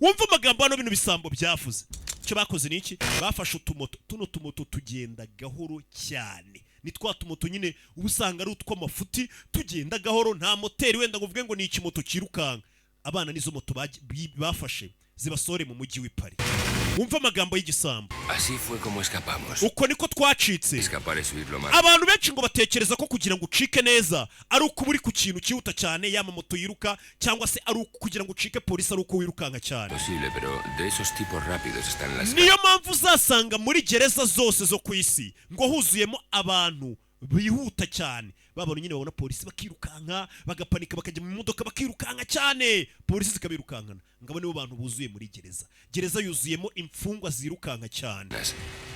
Wumva amagambo hano, bino bisambo byavuze. Icyo bakoze ni iki? Bafashe utumoto. Tuno tumoto tugenda gahoro cyane, ni twa tumoto nyine uba usanga ari utw'amafuti, tugenda gahoro, nta moteri wenda ngo uvuge ngo ni ikimoto cyirukanka. Abana nizo moto bafashe zibasore mu mujyi w'i Paris. Wumva amagambo y'igisambo. Así fue como escapamos. Uko niko twacitse. Escapar es huir lo más Abantu benshi ngo batekereza ko kugira ngo ucike neza ari uko uba uri ku kintu cyihuta cyane, yaba moto yiruka, cyangwa se ari uko kugira ngo ucike polisi ari uko wirukanka cyane. posible, pero de esos tipos rápidos están las Niyo mpamvu uzasanga muri gereza zose zo ku isi ngo huzuyemo abantu bihuta cyane, babona nyine, babona polisi bakirukanka, bagapanika, bakajya mu modoka bakirukanka cyane, polisi zikabirukankana. Ngabo nibo bantu buzuye muri gereza. Gereza yuzuyemo imfungwa zirukanka cyane.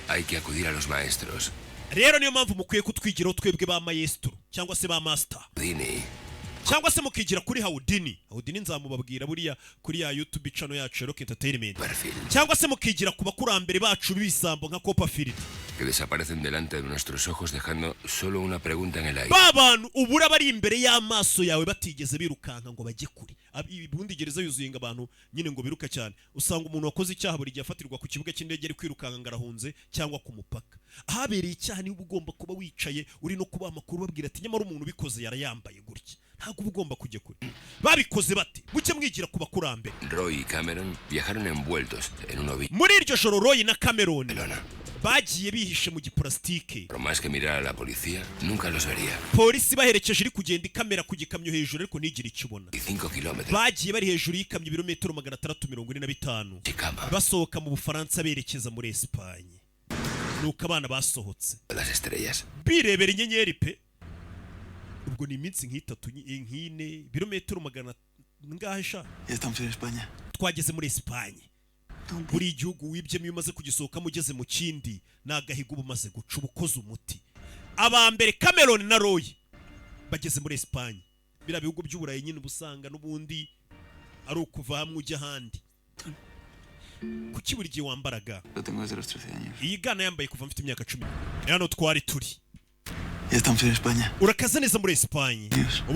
Hay que acudir a los maestros. Rero niyo mpamvu mukwiye kutwigiraho twebwe ba maestro cyangwa se ba master. Dini. Cyangwa se mukigira kuri Houdini. Houdini nzamubabwira buriya kuri ya YouTube channel yacu ya Rock Entertainment. Perfil. Cyangwa se mukigira ku bakurambere bacu b'ibisambo nka Copperfield. Que desaparecen delante de nuestros ojos dejando solo una pregunta en el aire. Ba bantu ubura bari imbere y'amaso yawe batigeze birukanka ngo bajye kure. Ubundi gereza yuzuye ngo abantu nyine ngo biruka cyane. Usanga umuntu wakoze icyaha buri gihe afatirwa ku kibuga cy'indege ari kwirukanka ngo arahunze, cyangwa ku mupaka ahabereye icyaha. Niba ugomba kuba wicaye uri no kubaha amakuru, babwira ati: "Nyamara umuntu ubikoze yarayambaye gutya." Ntabwo uba ugomba kujya kure. Babikoze bate? Mujye mwigira ku bakurambere. Roy y Cameron viajaron envueltos en un ovillo. Muri iryo joro, Roy na Cameron bagiye bihishe mu gipulasitike. Por más que mirara a la policía, nunca los vería. Polisi baherekeje, iri kugenda ikamera ku gikamyo hejuru, ariko ntigire icyo ibona. 5 kilómetros. Bagiye bari hejuru y'ikamyo ibirometero 645, basohoka mu Bufaransa berekeza muri Esipanye. Nuko abana basohotse Las estrellas. birebera inyenyeri pe. Ubwo ni iminsi nk'itatu, nk'ine, ibirometero magana ngahe sha. Ya estamos en España. Twageze muri Esipanye. Buri gihugu wibyemo, iyo umaze kugisohokamo ugeze mu kindi, ni agahigo uba umaze guca, uba ukoze umuti. Aba mbere, Cameron na Roy, bageze muri Esipanye. Biriya bihugu by'Uburayi nyine uba usanga n'ubundi ari ukuva hamwe ujya ahandi. Kuki buri gihe wambaraga? Lo tengo desde los 13 años. Iyi gana yambaye kuva mfite imyaka 10. Hano twari turi. Ya estamos en España. Urakaza neza muri Esipanye.